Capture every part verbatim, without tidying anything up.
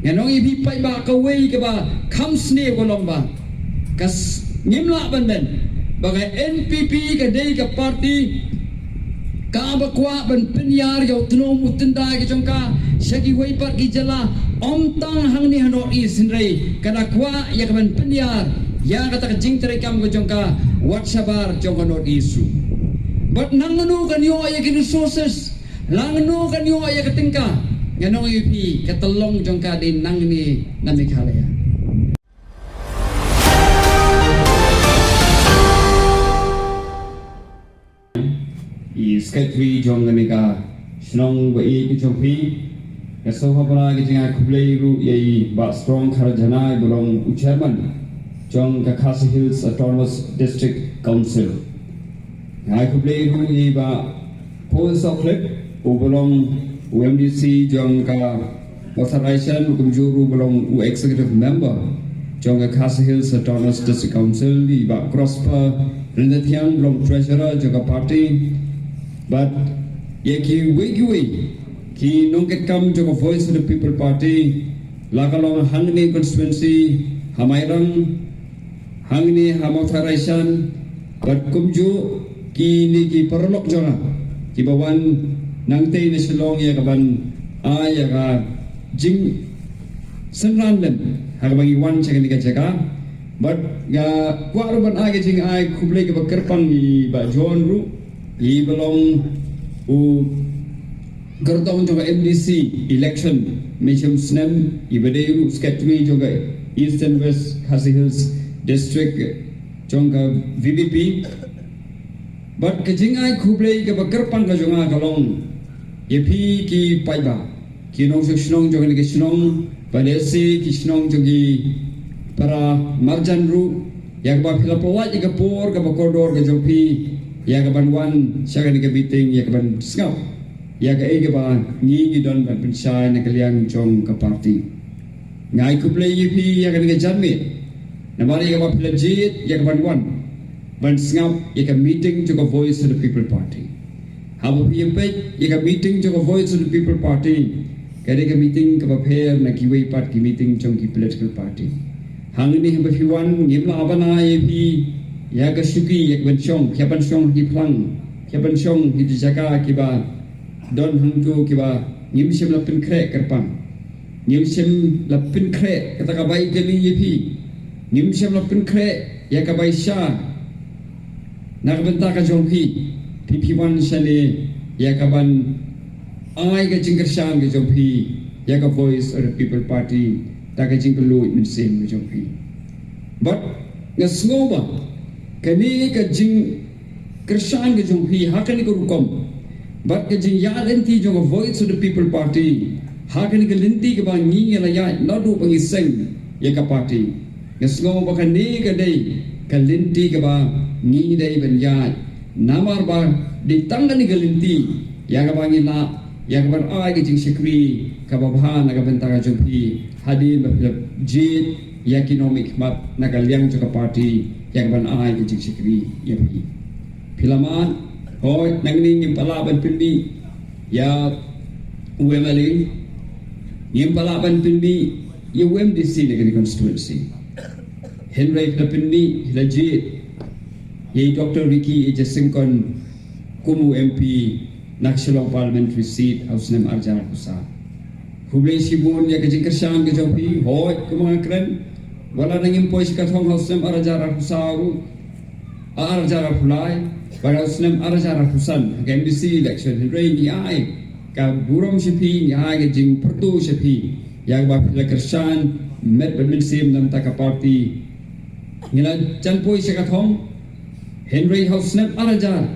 Ngan ong ïa phi paidbah, kawei kaba kham sniew ka long ba ka s- ngim lah ban len ba ka N P P ka dei ka party kaba kwah ban pynïar ïa u tnum u tyndai ka jong ka sha kiwei pat ki jylla, ym tang hangne ha North East, hynrei ka da kwah ïa ka ban pynïar ïa kata ka jingtrei kam ka jong ka wat shabar jong ka North East ruh. Bad nangno kan ïoh ïa ki resources, nangno kan ïoh ïa ka tyngka? Ngan ong ïa phi, ka tyllong jong ka dei nangne na Meghalaya. I secretary jong kane ka shnong ba ïeit ka jong phi, ka sngewbha ka jingai khublei ruh ïa i Bah Strong Kharjana, i ba long u chairman jong ka Khasi Hills Autonomous District Council. Ngai khublei ruh ïa i Bah Paul Sokhlep, u ba long u M D C jong ka Mawthadraishan, Sir Kumjuh ruh ba long u executive member jong ka Khasi Hills Autonomous District Council, i Bah Prosper Ryntathiang ba long treasurer jong ka party, bad ïa kiwei kiwei ki nongkitkam jong ka Voice of the People Party, la ka long hangne constituency, ha Mairang, hangne ha Mawthadraishan, bad kumjuh kine ki paralok jong nga kiba wan nangtei na Shillong ïa ka ban ai ïa ka jingsynran lem ha kaba ngi wan sha kane ka jaka. Bad nga kwah ruh ban ai ka jingai khublei kaba kyrpang ïa i Bah John ruh, i ba long u kyrtong jong ka M D C election mynshem snem, i ba dei ruh secretary jong ka Eastern West Khasi Hills District jong ka V P P. Bad ka jingai khublei kaba kyrpang ka jong nga ka long ïa phi ki paidbah, ki nongshong shnong jong kane ka shnong, bad lehse ki shnong jong ki para marjan ruh, ïa kaba phi la pynlait ïa ka por kaba kordor ka jong phi ïa ka ban wan sha kane ka meeting, ïa ka ban sngap ïa kaei kaba ngi ngi don ban pynshai na ka liang jong ka party. Ngai khublei ïa phi ïa kane ka janmiet namar ïa kaba phi la jied ïa ka ban wan ban sngap ïa ka meeting jong ka Voice of the People Party. Haba phi ïa peit ïa ka meeting jong ka Voice of the People Party, ka dei ka meeting kaba pher na kiwei pat ki meeting jong ki political party. Hangne haba phi wan, ngim lah ban ai ïa phi ïa ka shuki ïa ka ban shong, phi ïa ban shong ha ki phlang, phi ïa ban shong ha ki jaka kiba don hangto kiba ngim shym la pynkhreh kyrpang. Ngim shym la pynkhreh kata ka bai kali ïa phi. Ngim shym la pynkhreh ïa ka bai sha na ka bynta ka jong phi. Phi phi wan shane ïa ka ban ai ka jingkyrshan ka jong phi ïa ka Voice of the People Party, da ka jingkylluid mynsiem ka jong phi. Bad nga sngew ba kane ka jingkyrshan ka jong phi ha kane ka rukom, bad ka jingïaid lynti jong ka Voice of the People Party ha kane ka lynti kaba ngi ngi la ïaid naduh ba ngi seng ïa ka party, nga sngew ba kane ka dei ka lynti kaba ngi ngi dei ban ïaid. Namar ba dei tang kane ka lynti ïa kaba ngi lah ïa ka ban ai ka jingshakri kaba bha na ka bynta ka jong phi, hadien ba phi la jied ïa ki nongmihkhmat na ka liang jong ka party ïa ka ban ai ka jingshakri ïa phi. Phi la mad, hooid, nangne ngim pat lah ban pynmih ïa u M L A, ngim pat lah ban pynmih ïa u M D C na kane ka constituency. Hynrei phi la pynmih, phi la jied ïa i Doctor Ricky A J Syngkon kum u M P na ka Shillong Parliamentary Seat ha u snem ar hajar arphew saw. Khublei shibun ïa ka jingkyrshan ka jong phi, hooid, kumba nga kren, wat la ngim poi sha ka thong ha u snem ar hajar arphew saw ruh, ar hajar arphew lai, bad ha u snem ar hajar arphew san ha ka M D C election, hynrei ngi ai ka burom sha phi, ngi ai ka jingpyrto sha phi ïa kaba phi la kyrshan met bad mynsiem na ka bynta ka party. Ngi la jan poi sha ka thong, hynrei ha u snem ar hajar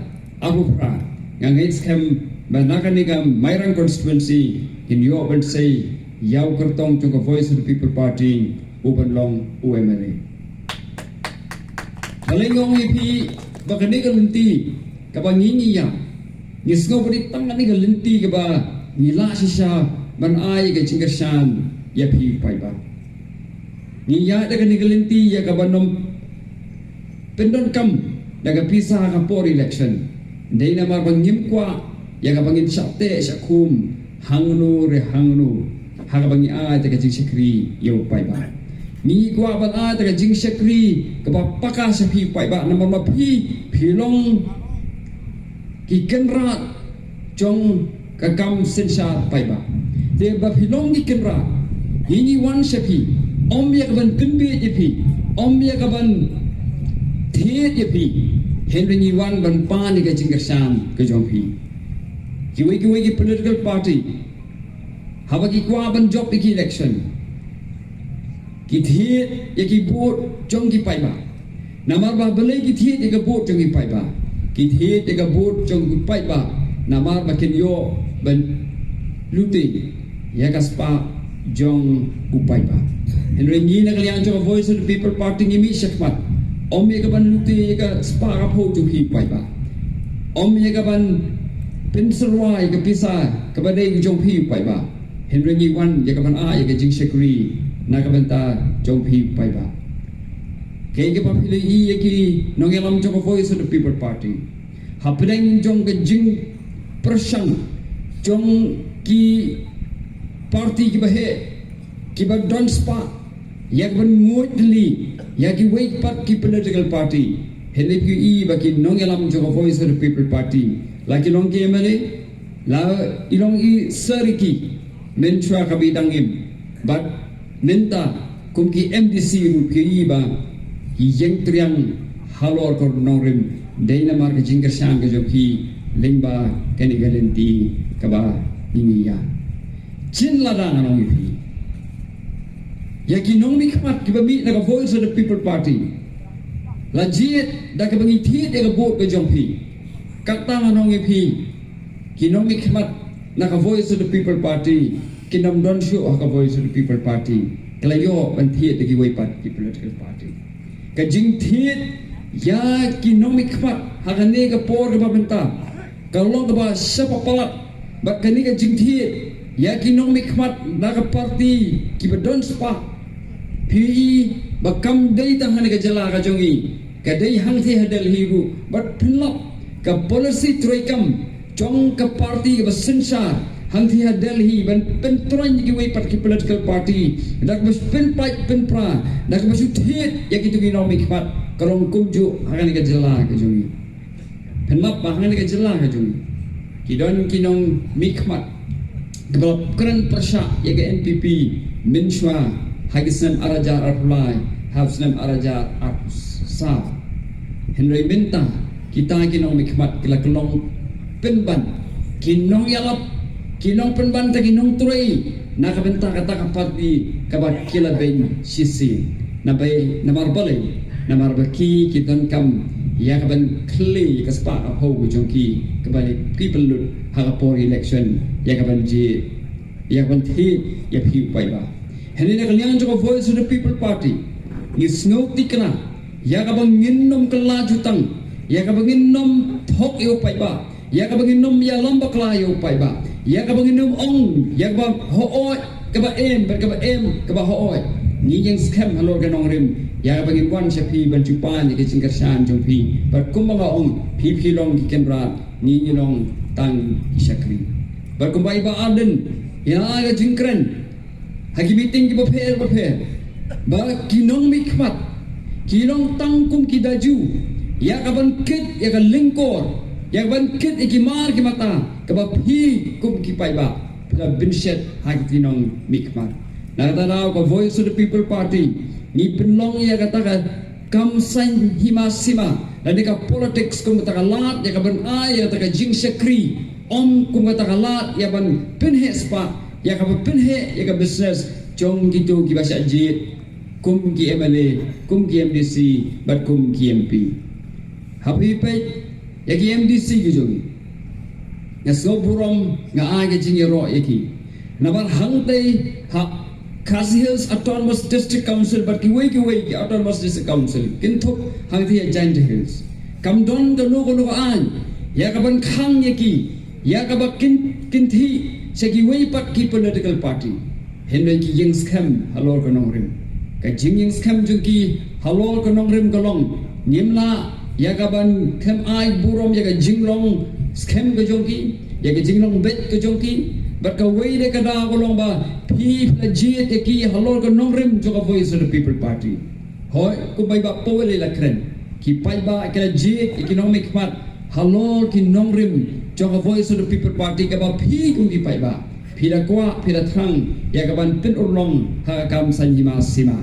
arphew phra nga ngeit skhem ba na kane ka Mairang constituency ngin ïoh ban sei ïa u kyrtong jong ka Voice of the People Party u ban long u M L A. Balei nga ong ïa phi ba kane ka lynti kaba ngi ngi ïaid, ngi sngew ba dei tang kane ka lynti kaba ngi lah shisha ban ai ka jingkyrshan ïa phi paidbah. Ngi ïaid da kane ka lynti ïa kaba nym pyndonkam da ka pisa ha ka por election. Dei namar ba ngim kwah ïa kaba ngin shah teh shah khum hangno re hangno ha kaba ngi ai ïa ka jingshakri ïa u paidbah. Ngi kwah ban ai ïa ka jingshakri kaba paka sha phi u paidbah, namar ba phi, phi long ki kynrad jong ka kam synshar paidbah. Te ba phi long ki kynrad, ngi, ngi wan sha phi, ym ïa ka ban pynbeit ïa phi, ym ïa ka ban thied ïa phi, hynrei ngi wan ban pan ïa ka jingkyrshan ka jong phi. Kiwei kiwei ki political party, haba ki kwah ban jop ïa ki election, ki thied ïa ki vote jong ki paidbah. Namar ba balei ki thied ïa ka vote jong ki paidbah? Ki thied ïa ka vote jong ki paidbah namar ba kin ïoh ban lute ïa ka spah jong u paidbah. Hynrei ngi na ka liang jong ka Voice of the People Party ngi mih shakhmat, ym ïa ka ban lute ïa ka spah ka phew jong phi u paidbah, ym ïa ka ban pynsyrwa ïa ka pisa kaba dei jong phi u paidbah. Hynrei ngi wan ïa ka ban ai ïa ka jingshakri na ka bynta jong phi u paidbah. Kaei kaba phi la ïohi ïa ki nongïalam jong ka Voice of the People Party, hapdeng jong ka jingpyrshang jong ki party kiba heh, kiba don spah ïa ka ban nguid lynti ïa kiwei pat ki political party. Hynrei phi ïohi ba ki nongïalam jong ka Voice of the People Party, la ki long ki M L A, la i long i syriki mynshuwa kaba i dang im, bad mynta kum ki M D C ruh phi ïohi ba ki ïeng triang halor ka nongrim, dei namar ka jingkyrshan ka jong phi lyngba kane ka lynti kaba ngi ïa. Chin lada nga ong ïa phi, ïa ki nongmihkhmat kiba mih na ka Voice of the People Party, la jied da kaba ngi thied ïa ka vote ka jong phi. Kata nga ong ïa phi, ki nongmihkhmat na ka Voice of the People Party kin ym don shuh ha ka Voice of the People Party. Ka la ïoh ban thied da kiwei pat ki political party. Ka jingthied ïa ki nongmihkhmat ha kane ka por kaba mynta ka long kaba shah palat, bad kane ka jingthied ïa ki nongmihkhmat na ka party kiba don spah, phi ïohi ba kam dei tang ha kane ka jylla ka jong ngi, ka dei hangtei ha Delhi ruh, bad pynlap ka policy treikam jong ka party kaba synshar hangtei ha Delhi ban pyntroiñ ïa kiwei pat ki political party da kaba shu pynpait pynpra, da kaba shu thied ïa kito ki nongmihkhmat, ka long kumjuh ha kane ka jylla ka jong ngi. Pynlap ba ha kane ka jylla ka jong ngi ki don ki nongmihkhmat kiba la kren pyrshah ïa ka N P P mynshuwa ha ki snem ar hajar arphew lai haduh snem ar hajar arphew saw. Hynrei mynta kita ki nongmihkhmat ki la kyllon pynban, ki nongïalap ki long pynban tang ki nongtrei na ka bynta kata ka party kaba ki la beiñ shisien. Namar balei? Namar ba ki, ki donkam ïa ka ban khlieh ïa ka spah ka phew ka jong ki kaba ki pynlut ha ka por election ïa ka ban jied, ïa ka ban thied ïa phi u paidbah. Hynrei na ka liang jong ka Voice of the People Party ngi sngewtynnad ïa kaba ngin nym kylla jutang, ïa kaba ngin nym thok ïa u paidbah, ïa kaba ngin nym ïalam bakla ïa u paidbah, ïa kaba ngin nym ong ïa kaba hooid kaba em bad kaba em kaba hooid. Ngi ïeng skhem halor ka nongrim ïa kaba ngin wan sha phi ban ju pan ïa ka jingkyrshan jong phi. Bad kumba nga ong, phi phi long ki kynrad, ngi ngi long tang ki shakri. Bad kumba i Bah Ardent i la ai ka jingkren ha ki meeting kiba pher ba pher, ba ki nongmihkhmat ki long tang kum ki daju ïa ka ban kit ïa ka lyngkor, ïa ka ban kit ïa ki mar ki mata kaba phi kum ki paidbah phi la bynshet ha ki nongmihkhmat. Na kata daw ka Voice of the People Party ngi pynlong ïa kata ka kam saiñ hima sima lane ka politics kum kata ka lad ïa ka ban ai ïa kata ka jingshakri, ym kum kata ka lad ïa ban pynheh spah, ïa ka ban pynheh ïa ka business jong kito kiba shah jied kum ki M L A, kum ki M D C bad kum ki M P. Haba phi peit ïa ki M D C ki jong ngi, nga sngewburom, nga ai ka jingïaroh ïa ki. Namar hangtei ha Khasi Hills Autonomous District Council bad kiwei kiwei ki Autonomous District Council, kynthup hangtei ha Jaintia Hills, kam don kano kano ka aiñ ïa ka ban khang ïa ki, ïa kaba kin, kin thied sha kiwei pat ki political party. Hynrei ki ïeng skhem halor ka nongrim. Ka jingïeng skhem jong ki halor ka nongrim ka long, ngim lah ïa ka ban khlem ai burom ïa ka jinglong skhem ka jong ki, ïa ka jinglong beit ka jong ki. Bad kawei de ka daw ka long ba phi la jied ïa ki halor ka nongrim jong ka Voice of the People Party. Hooid, kumba i Bah Powell i la kren, ki paidbah ki la jied ïa ki nongmihkhmat halor ki nongrim jong ka Voice of the People Party, kaba phi kum ki paidbah phi la kwah, phi la thrang ïa kaban pynurlong ha ka kam saiñ hima sima.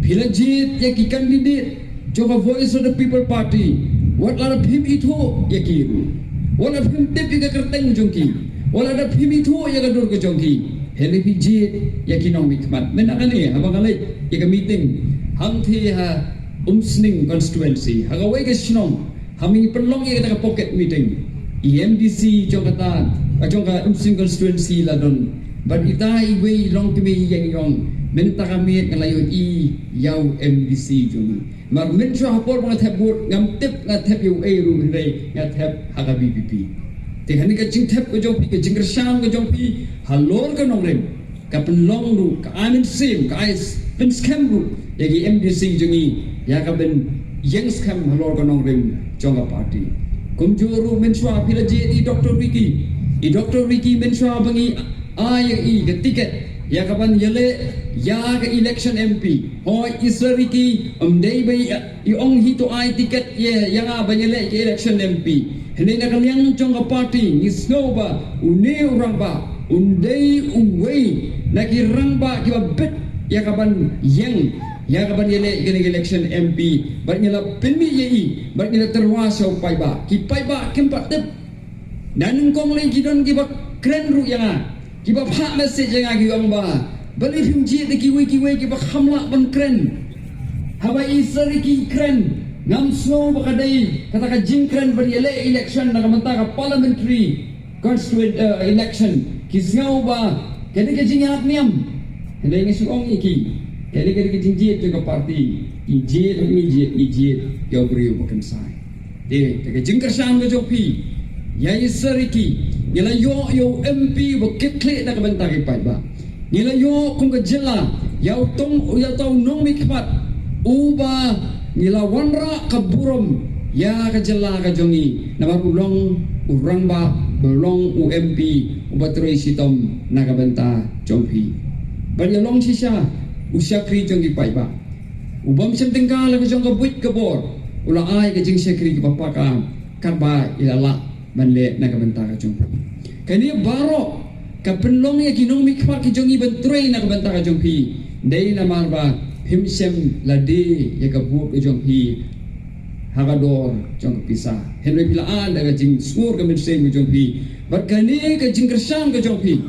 Phi la jied ïa ki candidate jong ka Voice of the People Party, wat la phim ithuh ïa ki ruh, wat la phim tip ïa ka kyrteng jong ki, wat la phim ithuh ïa ka dur ka jong ki, hynrei phi jied ïa ki nongmihkhmat. Mynta kane haba nga leit ïa ka meeting hangtei ha Umsning constituency, ha kawei ka shnong, ha mynta pynlong ïa kata ka pocket meeting, i M D C jong kata, jong ka Umsning constituency la don. Bad ita iwei i longkmie ïa i ong, mynta ka miet nga la ïohi ïa u M D C jong ngi. Namar mynshuwa ha por ba nga thep vote ngam tip, nga thep ïa uei ruh, hynrei nga thep ha ka V P P. Te kane ka jingthep ka jong phi, ka jingkyrshan ka jong phi halor ka nongrim, ka pynlong ruh, ka ai mynsiem, ka ai s- pynskhem ruh ïa ki M D C jong ngi ïa kaban ïeng skhem halor ka nongrim jong ka party. Kumjuh ruh mynshuwa phi la jied i Doctor Ricky, i Doctor Ricky mynshuwa ba ngi ai ïa i ka ticket ïa kaban ïaleh ïa ka election M P. Hooid, i Sir Ricky ym dei ba i, i ong hi to ai ticket ïa, ïa nga ban ïaleh ka election M P. Hynrei na ka liang jong ka party ngi sngew ba une u rangbah un dei uwei na ki rangbah kiba bit ïa kaban ïeng ïa kaban ïaleh ïa ka election M P. Bad ngi la pynmih ïa i, bad ngi la tyrwa sha u paidbah. Ki paidbah kim pat tip. Na nyngkong lei ki don kiba kren ruh ïa nga, kiba phah message ïa nga, ki ong ba balei phim jied ïa kiwei kiwei kiba kham lah ban kren. Haba i Sir Ricky i kren, ngam sngew ba ka dei kata ka jingkren ban ïaleh election na ka bynta ka parliamentary constituent, eh, election. Ki sngew ba ka dei ka jingïalap niam. Hynrei nga shu ong ïa ki, ka dei ka dei ka jingjied jong ka party. I jied, i jied, i jied ïa u briew ba kynsai. Te, te ka jingkyrshan ka jong phi ïa i Sir Ricky, ngi la ïoh ïa u M P ba kitkhlieh na ka bynta ki paidbah. Ngi la ïoh kum ka jylla ïa u tong, ïa uta u nongmihkhmat uba ngi la wanrah ka burom ïa ka jylla ka jong ngi. Namar u long u rangbah, u long u M P uba trei shitom na ka bynta jong phi. Bad ïa long shisha u shakri jong ki paidbah. U bym shym tyngka la ka jong ka buit ka bor, u la ai ka jingshakri kaba paka, katba i la lah ban leh na ka bynta ka jong phi. Kane baroh ka pynlong ïa ki nongmihkhmat ki jong ngi ban trei na ka bynta ka jong phi. Dei namar ba phim shym la die ïa ka vote ka jong phi ha ka dor jong ka pisa. Hynrei phi la ai da ka jingsngur ka mynsiem ka jong phi. Bad kane ka jingkyrshan ka jong phi,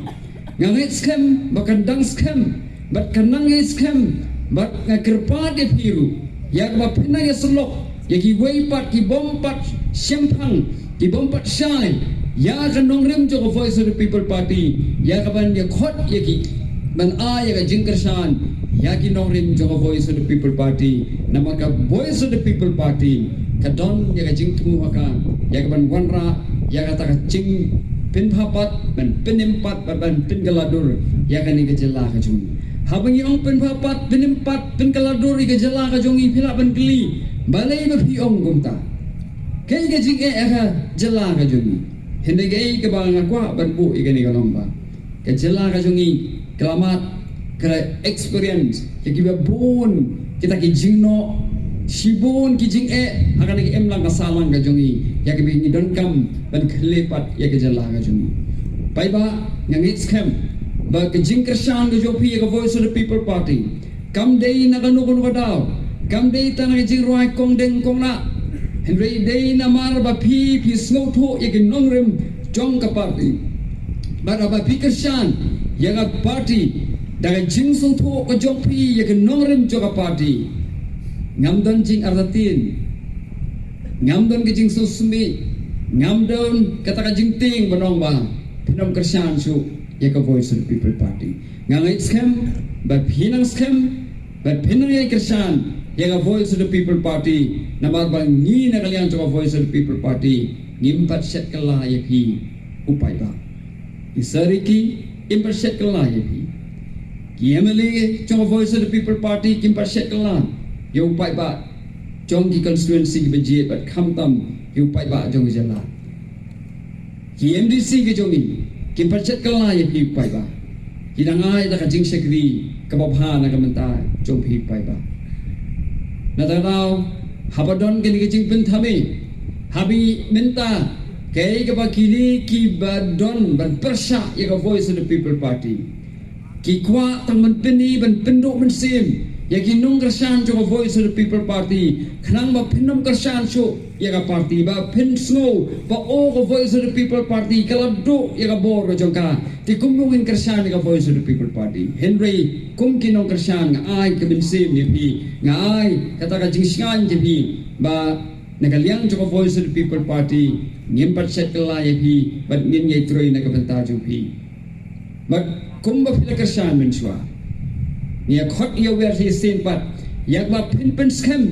nga ngeit skhem ba kan dang skhem, bad kan nang ïa skhem, bad nga kyrpad ïa phi ruh ïa kaba phin nang ïa sylok ïa kiwei pat ki bym pat shemphang, ki bym pat shai ïa ka nongrim jong ka Voice of the People Party, ïa kaban ïa khot ïa ki ban ai ïa ka jingkyrshan ïa ki nongrim jong ka Voice of the People Party. Namar ka Voice of the People Party ka don ïa ka jingthmu ha ka, ïa kaban wanrah ïa kata ka jingpynbha pat, ban pynim pat, ban, ban pynkylla dur ïa kane ka jylla ka jong ngi. Haba ngi ong pynbha pat, pynim pat, pynkylla dur ïa ka jylla ka jong ngi, phi lah ban kylli, balei ba phi ong kumta? Kaei ka jingeh ha ka jylla ka jong ngi? Hynrei kaei kaba nga kwah ban buh ïa kane ka long ba ka jylla ka jong ngi ka la mad, ka la experience ïa kiba bun kita ki jingnoh, shibun ki jingeh ha kane ka imlang ka sahlang ka jong ngi, ïa kiba ngi donkam ban khleh pat ïa ka jylla ka jong ngi. Paidbah, nga ngeit skhem ba ka jingkyrshan ka jong phi ïa ka Voice of the People Party kam dei na kano kano ka daw, kam dei tang na ka jingrwai kongdeng konglah, hynrei dei namar ba phi, phi sngewthuh ïa ki nongrim jong ka party. Bad haba phi kyrshan ïa ka party da ka jingsngewthuh ka jong phi ïa ki nongrim jong ka party, ngam don jingartatien, ngam don ka jingsngewsih, ngam don kata ka jingtieng ban ong ba phin ym kyrshan shuh ïa ka Voice of the People Party. Nga ngeit skhem ba phin nang skhem, ba phin nang ïai kyrshan ïa ka Voice of the People Party, namar ba ngi na ka liang jong ka Voice of the People Party ngim pat shet kylla ïa phi u paidbah. I Sir Ricky im pat shet kylla ïa phi. Ki M L A jong ka Voice of the People Party kim pat shet kylla ïa u paidbah jong ki constituency kiba jied bad khamtam ïa u paidbah jong ka jylla. Ki M D C ki jong ngi, Kim pat shet kylla ïa phi paidbah. Ki dang ai da ka jingshakri kaba bha na ka bynta jong phi paidbah. Na kata ka daw, haba don kane ka jingpynthame, haba mynta kaei kaba kine kiba don ban pyrshah ïa ka Voice of the People Party ki kwah tang ban pyni, ban pynduh mynsiem ïa ki nongkyrshan jong ka Voice of the People Party, khnang ba phin ym kyrshan shuh ïa ka party, ba phin sngew ba o ka Voice of the People Party ka la duh ïa ka bor ka jong ka. Te kumno ngin kyrshan ïa ka Voice of the People Party? Hynrei kum ki nongkyrshan, nga ai ka mynsiem ïa phi, nga ai kata ka jingshngaiñ ïa phi, ba na ka liang jong ka Voice of the People Party ngim pat shet kylla ïa phi, bad ngin ïai trei na ka bynta jong phi. Bad kumba phi la kyrshan mynshuwa, ngi ïa khot ïa wer shisien pat ïa kaba phin pynskhem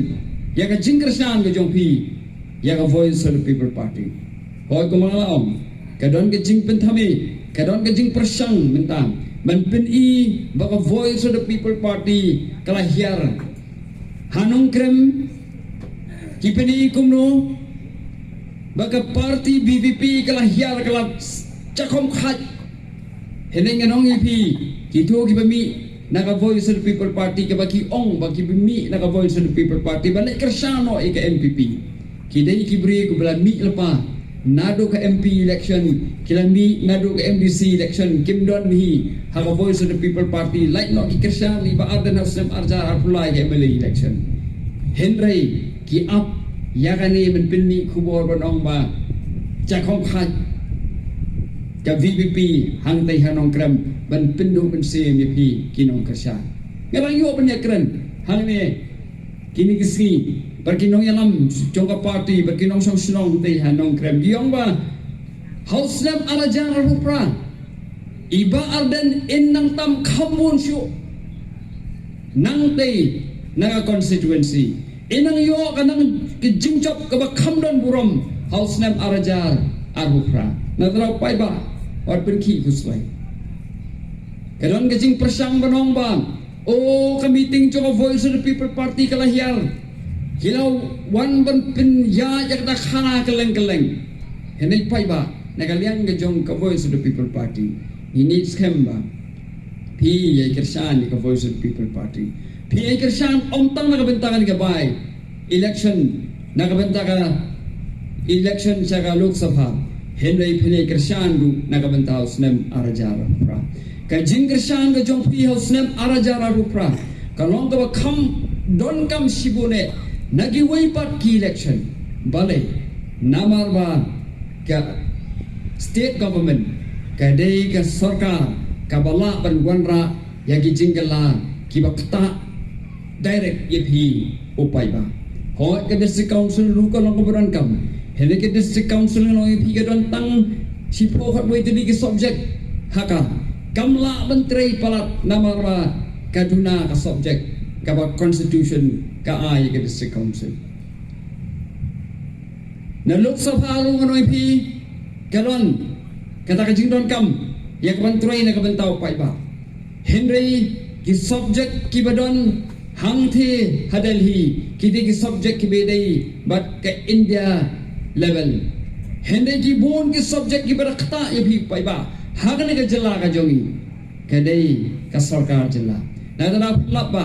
ïa ka jingkyrshan ka jong phi ïa ka Voice of the People Party. Hooid, kumba nga la ong, ka don ka jingpynthame, ka don ka jingpyrshang mynta ban pyni ba ka Voice of the People Party ka la hiar ha Nongkrem. Ki pyni kumno ba ka party B V P ka la hiar, ka la jakhom khait. Hynrei ngan ong ïa phi, kito kiba mih na ka Voice of the People Party, kaba ki ong ba kiba mih na ka Voice of the People Party ban leit kyrshan noh ïa ka N P P, ki dei ki briew kiba la mih lypa naduh ka M P election, ki la mih naduh ka M D C election, kim don hi ha ka Voice of the People Party. Lait noh ki kyrshan ïa i Bah Ardent ha u snem ar hajar arphew lai ka M L A election. Hynrei ki ap ïa kane ban pynmih khubor ban ong ba jakhom khait ka V P P hangtei ha Nongkrem ban pynduh mynsiem ïa phi ki nongkyrshan. Nga dang ïoh ban ïakren hangne kine ki sngi bad ki nongïalam jong ka party, bad ki nongshong shnong hangtei ha Nongkrem, ki ong ba ha u snem ar hajar arphew phra, i Bah Ardent in nang tam kham bun shuh nangtei na ka constituency. In nang ïoh ka nang ka jingjop kaba kham don burom ha u snem ar hajar arphew phra. Na kata ka daw paidbah, wat pynkhih khuslai. Ka don ka jingpyrshang ban ong ba, o, ka meeting jong ka Voice of the People Party ka la hiar. Ki la wan ban pynïaid ïa kata khana kylleng kylleng. Hynrei paidbah, na ka liang ka jong ka Voice of the People Party, ngi ngeit skhem ba phi ïai kyrshan ïa ka Voice of the People Party. Phi ïai kyrshan ym tang na ka bynta kane ka by election, na ka bynta ka election sha ka Lok Sabha, hynrei phi ïai kyrshan ruh na ka bynta u snem ar hajar arphew phra. Ka jingkyrshan ka jong phi ha u snem ar hajar arphew phra ka long kaba kham donkam shibun eh na kiwei pat ki election. Balei? Namar ba ka state government ka dei ka sorkar kaba lah ban wanrah ïa ki jingkylla kiba ktah direct ïa phi u paidbah. Hooid, ka district council ruh ka long kaba donkam. Hynrei ka district council ngan ong ïa phi ka don tang shiphew khatwei tylli ki subject ha ka. Kam lah ban trei palat namar ba ka duna ka subject kaba constitution ka ai ïa ka district council. Na Lok Sabha ruh ngan ong ïa phi ka don kata ka jingdonkam ïa ka ban trei na ka bynta u paidbah. Hynrei ki subject kiba don hangtei ha Delhi ki dei ki subject kiba dei bad ka India level. Hynrei ki bun ki subject kiba da ktah ïa phi paidbah ha kane ka jylla ka jong ngi ka dei ka sorkar jylla. Na kata daw phi lap ba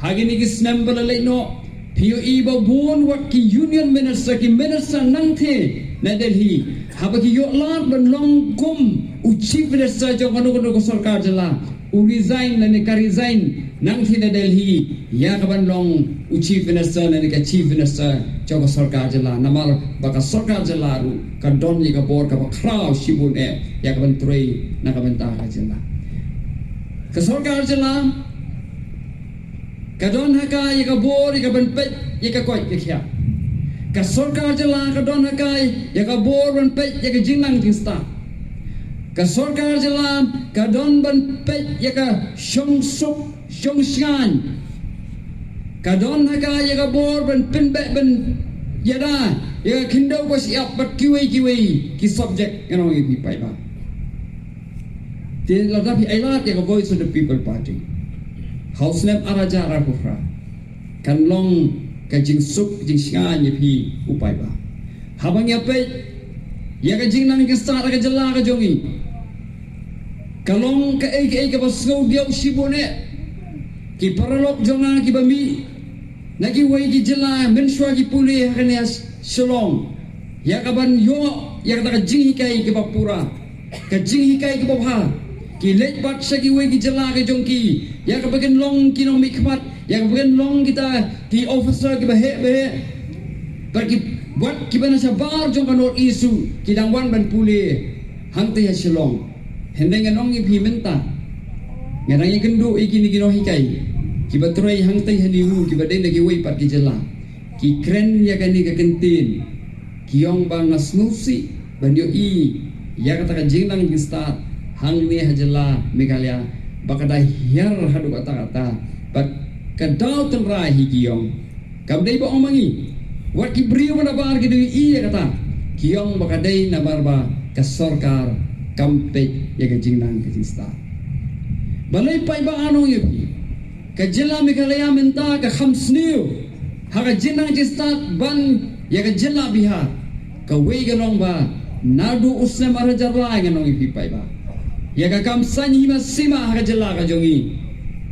ha kine ki snem ba la leit noh, phi ïohi ba bun wat ki union minister, ki minister nangtei na Delhi, haba ki ïoh lad ban long kum u chief minister jong kano kano ka sorkar jylla, u resign lane ka resign nangtei na Delhi ïa ka ban long u chief minister lane ka chief minister jong ka sorkar jylla. Namar ba ka sorkar jylla ruh ka don ïa ka bor kaba khraw shibun eh ïa ka ban trei na ka bynta ka jylla. Ka sorkar jylla ka don ha ka ïa ka bor ïa ka ban peit ïa ka koit ka khiah. Ka sorkar jylla ka don ha ka ïa ka bor ban peit ïa ka jingnang jingstad. Ka sorkar jylla ka don ban peit ïa ka shongsuk shongshngaiñ. Ka don ha ka ïa ka bor ban pynbeit ban ïada ïa ka khyndew ka shyiap bad kiwei kiwei ki subject, ngan ong ïa phi paidbah. Te lada phi ailad ïa ka Voice of the People Party ha u snem ar hajar arphew phra, kan long ka jingsuk jingshngaiñ ïa phi u paidbah. Haba ngi ïa peit ïa ka jingnang jingstad ha ka jylla ka jong ngi, Ka long kaei kaei kaba sngewdiaw shibun eh. Ki paralok jong nga kiba mih na kiwei ki jylla mynshuwa ki pule ha kane ha Shillong ïa kaban ïoh ïa kata ka jinghikai kaba pura, ka jinghikai kaba bha. Ki leit pat sha kiwei ki jylla ka jong ki ïa kaba kin long ki nongmihkhmat, ïa kaba kin long kita ki officer kiba heh ba heh. Bad ki, bad kiba na shabar jong ka North East ruh ki dang wan ban pule hangta ha Shillong. Hynrei ngan ong ïa phi mynta, nga dang ïakynduh ïa kine ki nonghikai kiba trei hangta ha NEHU kiba dei na kiwei pat ki jylla. Ki kren ïa kane ka kyntien, ki ong ba nga sngewsih ban ïohi ïa kata ka jingnang jingstad hangne ha jylla Meghalaya ba ka da hiar haduh katta katta, bad ka daw tynrai hi, ki ong. Kam dei ba ong ma ngi, wat ki briew ba nabar ki dei ïa kata, ki ong ba ka dei namar ba ka sorkar kam peit ïa ka jingnang ka jingstad. Balei paidbah? Ngan ong ïa phi, ka jylla Meghalaya mynta ka kham sniew ha ka jingnang jingstad ban ïa ka jylla Bihar. Kawei ka long ba naduh u snem ar hajar lai, ngan ong ïa phi paidbah, ïa ka kam saiñ hima sima ha ka jylla ka jong ngi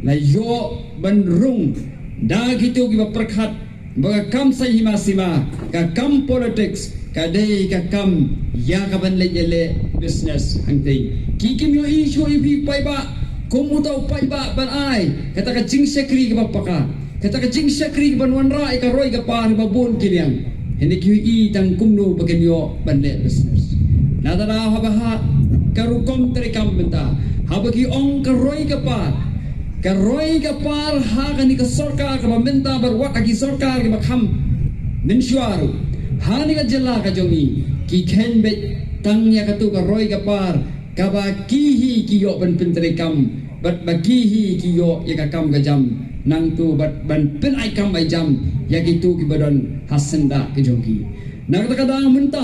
la ïoh ban rung da kito kiba pyrkhat ba ka kam saiñ hima sima, ka kam politics ka dei ka kam ïa kaban leit ïaleh business hangtei. Ki kim ïohi shuh ïa phi paidbah kum uta u paidbah ban ai kata ka jingshakri kaba paka, kata ka jingshakri kaban wanrah ïa ka roi ka par ba bun ki liang. Hynrei ki ïohi tang kumno ba kin ïoh ban leh business. Nangta da haba ha ka rukom treikam mynta, haba ki ong ka roi ka par, ka roi ka par ha kane ka sorkar kaba mynta bad wat ha ki sorkar kiba kham mynshuwa ruh, ha kane ka jylla ka jong ngi, ki kheiñ beit tang ïa kato ka roi ka par kaba ki hi ki ïoh ban pyntreikam bad ba ki hi ki ïoh ïa ka kam ka jam, nangta bad ban pynai kam ai jam ïa kito kiba don ha syndah ka jong ki. Na kata ka daw mynta,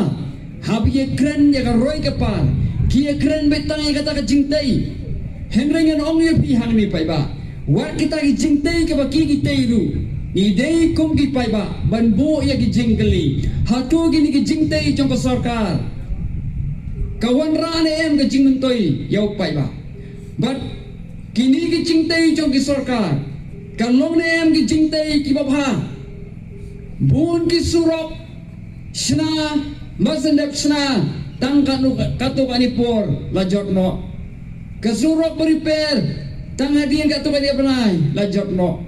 haba ki ïakren ïa ka roi ka par, ki ïakren beit tang ïa kata ka jingtei. Hynrei ngan ong ïa phi hangne paidbah, wat kita ki jingtei kaba ki ki tei ruh, ngi dei kum ki paidbah ban buh ïa ki jingkylli. Hato kine ki jingtei jong ka sorkar ka wanrah ne em ka jingmyntoi ïa u paidbah? Bad kine ki jingtei jong ki sorkar ka long ne em ki jingtei kiba bha? Bun ki surok shna, ba sngewdep shna tang katno, katto katne por la jot noh. Ka surok ba repair tang hadien katto katne bnai la jot noh.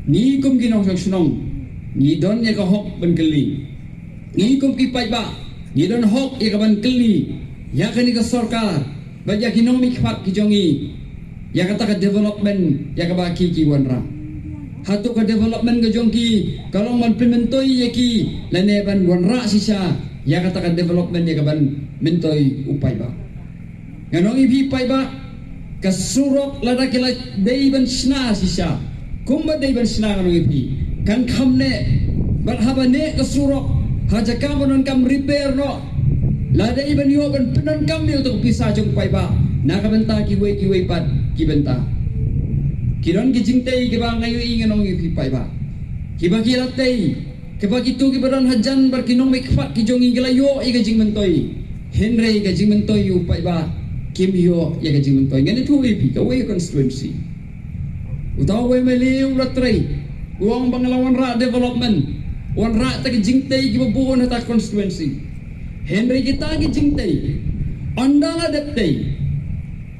Ngi kum ki nongshong shnong ngi don ïa ka hok ban kylli. Ngi kum ki paidbah ngi don hok ïa ka ban kylli ïa kane ka sorkar bad ïa ki nongmihkhmat ki jong ngi ïa kata ka development ïa kaba ki ki wanrah. Hato ka development ka jong ki ka long ban pynmyntoi ïa ki lane ban wanrah shisha ïa kata ka development ïa kaban myntoi u paidbah? Ngan ong ïa phi paidbah, ka surok lada ki la dei ban shna shisha kumba dei ban shna, ngan ong ïa phi, kan kham neh. Bad haba neh ka surok, ha jaka ban donkam repair noh, la dei ban ïoh ban pyndonkam ïa uta u pisa jong u paidbah na ka bynta kiwei kiwei pat ki bynta. Ki don ki jingtei kiba nga ïohi, ngan ong ïa phi paidbah, kiba ki la tei, kiba kito kiba don hajan bad ki nongmihkhmat ki jong ngi ki la ïoh ïa ka jingmyntoi. Hynrei ka jingmyntoi u paidbah kim ïoh ïa ka jingmyntoi. Ngan ïathuh ïa phi, kawei ka constituency, uta u MLA u la trei, u ong ba nga la wanrah development, wanrah ta ki jingtei kiba bun ha ta constituency. Hynrei kita ki jingtei, ynda la dep tei,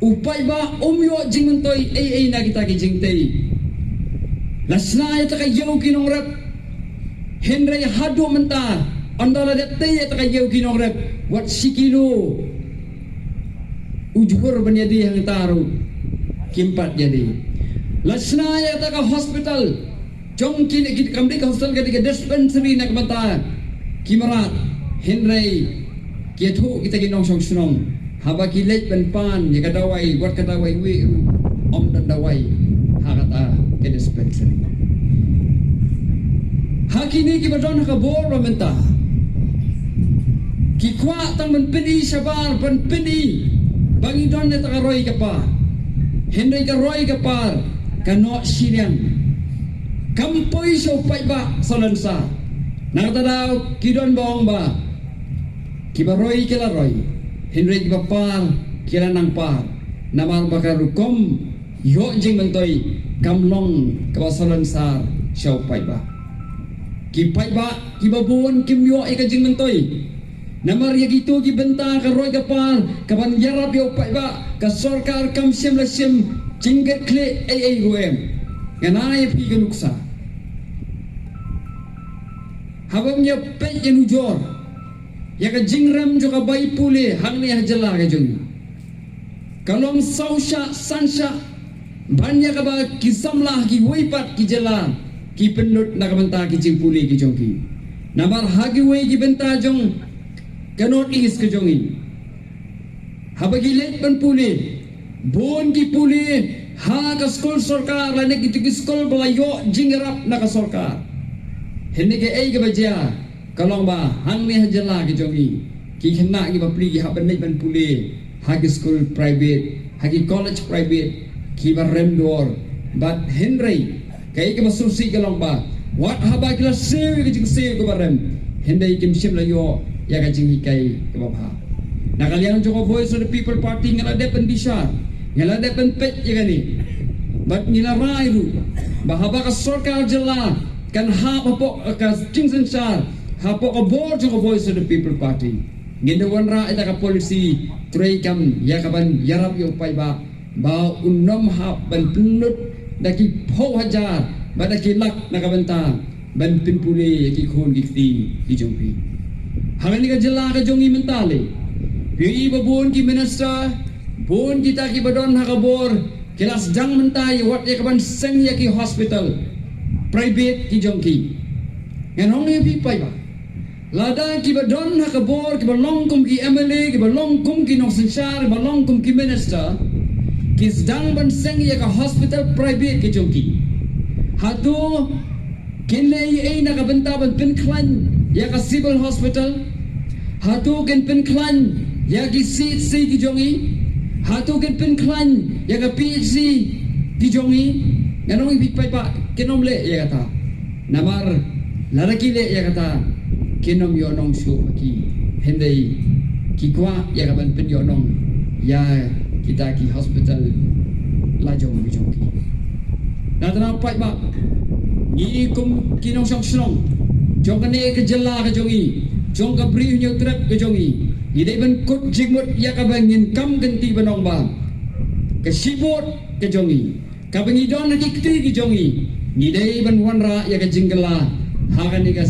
u paidbah um ïoh jingmyntoi ei ei na kita ki jingtei. La shna ïa ta ka ïew ki nongrep, hynrei haduh mynta ynda la dep tei ïa ta ka ïew ki nongrep, wat shi kilo u jhur ban ïadie hangta ruh kim pat ïadie. La shna ïa ta ka hospital, jong kine ki, kam dei ka hospital, ka dei ka dispensary na ka bynta ki mrad, hynrei ki ïathuh kita ki nongshong shnong, haba ki leit ban pan ïa ka dawai, wat ka dawai wieh ruh, ym don dawai ha kata ka dispensary. Ha kine kiba don ha ka bor ba mynta, ki kwah tang ban pyni shabar, ban pyni ba ngi don ïa ta ka roi ka par. Hynrei ka roi ka par ka noh shiliang, kam poi sha u paidbah salonsar. Na kata daw ki don ba ong ba kiba roi ki la roi, hynrei kiba par ki la nang par. Namar ba ka rukom ïoh jingmyntoi kam long kaba salonsar sha u paidbah. Ki paidbah kiba bun kim ïoh ïa ka jingmyntoi. Namar ïa kito ki bynta ka roi ka par kaban ïarap ïa u paidbah, ka sorkar kam shym la shim jingkitkhlieh ei ei ruh em. Ngan ai ïa phi ka nuksa. Haba ngin ïa peit ïa nujor ïa ka jingrem jong ka bai pule hangne ha jylla ka jong ngi, ka long saw shah san shah ban ïa kaba ki samla kiwei pat ki jylla ki pynlut na ka bynta ki jingpule ki jong ki. Namar ha kiwei ki bynta jong ka North East ka jong ngi, haba ki leit ban pule, bun ki pule ha ka skul sorkar lane kito ki skul ba la ïoh jingïarap na ka sorkar. Hynrei kaei kaba jia ka long ba hangne ha jylla ka jong ngi, ki khynnah kiba pule ki hap ban leit ban pule ha ki skul private, ha ki college private, kiba rem dor. Bad hynrei kaei kaba sngewsih ka long ba wat haba ki la siew ïa ka jingsiew kaba rem, hynrei kim shym la ïoh ïa ka jinghikai kaba bha. Na ka liang jong ka Voice of the People Party nga la dep ban bishar, nga la dep ban peit ïa kane. Bad ngi la rai ruh ba haba ka sorkar jylla kan hap hapoh ka jingsynshar, hapoh ka bor jong ka Voice of the People Party, ngin da wanrah ïa ka policy treikam ïa kaban ïarap ïa u paidbah ba un ym hap ban pynlut da ki phew hajar bad da ki lak na ka bynta ban pynpule ïa ki khun ki kti ki jong phi. Ha kane ka jylla ka jong ngi mynta lei, phi ïohi ba bun ki minister, bun kita kiba don ha ka bor, ki la sdang mynta ïa wat ïa kaban seng ïa ki hospital private ki jong ki. Ngan ong ïa phi paidbah, lada kiba don ha ka bor, kiba long kum ki M L A, kiba long kum ki nongsynshar, kiba long kum ki minister, ki sdang ban seng ïa ka hospital private ki jong ki, hato kin leh ei ei na ka bynta ban pynkhlaiñ ïa ka civil hospital? Hato kin pynkhlaiñ ïa ki C H C ki jong ngi? Hato kin pynkhlaiñ ïa ka P H C ki jong ngi? Ngan ong ïa phi paidbah, kin ym leh ïa kata. Namar lada ki leh ïa kata, kin ym ïohnong shuh ha ki, hynrei ki kwah ïa kaban pynïohnong ïa kita ki hospital la jong ki jong ki. Nangta paidbah, ngi kum ki nongshong shnong jong kane ka jylla ka jong ngi, jong ka Bri u Hynñiewtrep ka jong ngi, ngi dei ban kut jingmut ïa kaba ngin kam kynti ban ong ba ka shibun ka jong ngi, kaba ngi don ha ki kti ki jong ngi, ngi dei ban wanrah ïa ka jingkylla ha kane ka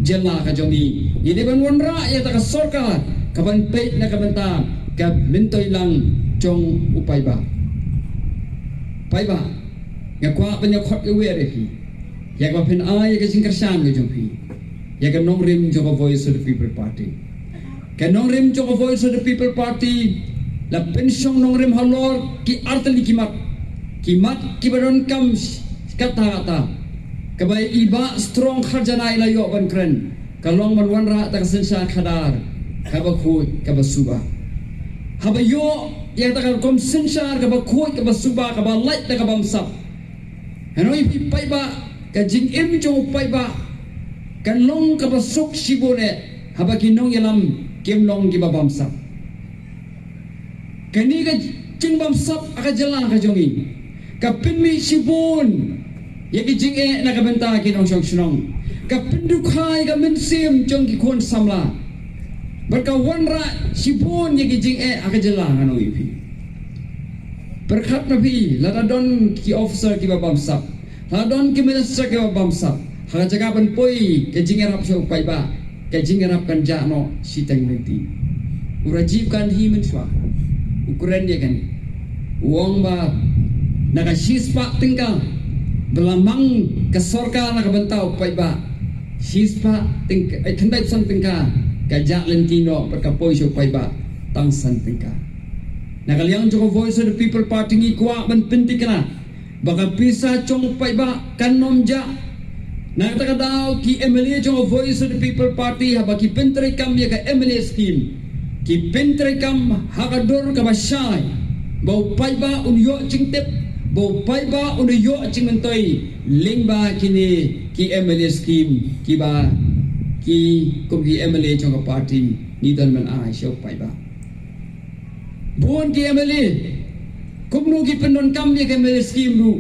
jylla ka jong ngi. Ngi dei ban wanrah ïa kata ka sorkar kaban peit na ka bynta ka myntoi lang jong u paidbah. Paidbah, nga kwah ban ïa khot ïa wer ïa phi ïa kaba phin ai ïa ka jingkyrshan ka jong phi ïa ka nongrim jong ka Voice of the People Party. Ka nongrim jong ka Voice of the People Party la pynshong nongrim halor ki artylli ki mat, ki mat kiba donkam katta katta, kaba i Bah Strong Kharjanai la ïoh ban kren, ka long ban wanrah ïa ka synshar khadar kaba khuid kaba suba. Haba ïoh ïa kata ka rukom synshar kaba khuid kaba suba, kaba lait da ka bamsap, ngan ong ïa phi paidbah, ka jingim jong u paidbah kan long kaba suk shibun eh haba ki nongïalam kim long kiba bamsap. Kane ka jingbamsap ha ka jylla ka jong ngi ka pynmih shibun ïa ki jingeh na ka bynta ki nongshong shnong, ka pynduh ïa ka mynsiem jong ki khun samla, bad ka wanrah shibun ïa ki jingeh ha ka jylla, ngan ong ïa phi. Pyrkhat ma phi, lada don ki officer kiba bamsap, lada don ki minister kiba bamsap, ha ka jaka ban poi ka jingïarap sha u paidbah, ka jingïarap kan jah noh shiteng lynti. U Rajiv Gandhi mynshuwa u kren ïa kane, u ong ba na ka shispah tyngka ba la mang ka sorkar na ka bynta u paidbah, shispah tyngka, eh, khyndaiphew san tyngka ka jah lynti noh bad ka poi sha u paidbah tang san tyngka. Na ka liang jong ka Voice of the People Party ngi kwah ban pynthikna ba ka pisa jong u paidbah kan ym jah. Na kata ka daw ki M L A jong ka Voice of the People Party, haba ki pyntreikam ïa ka M L A scheme, ki pyntreikam ha ka dur kaba shai, ba u paidbah un ïoh jingtip, ba u paidbah un ïoh jingmyntoi lyngba kine ki M L A scheme kiba ki kum ki M L A jong ka party ngi don ban ai sha u paidbah. Bun ki M L A Kumno ki pyndonkam ïa ka M L A scheme ruh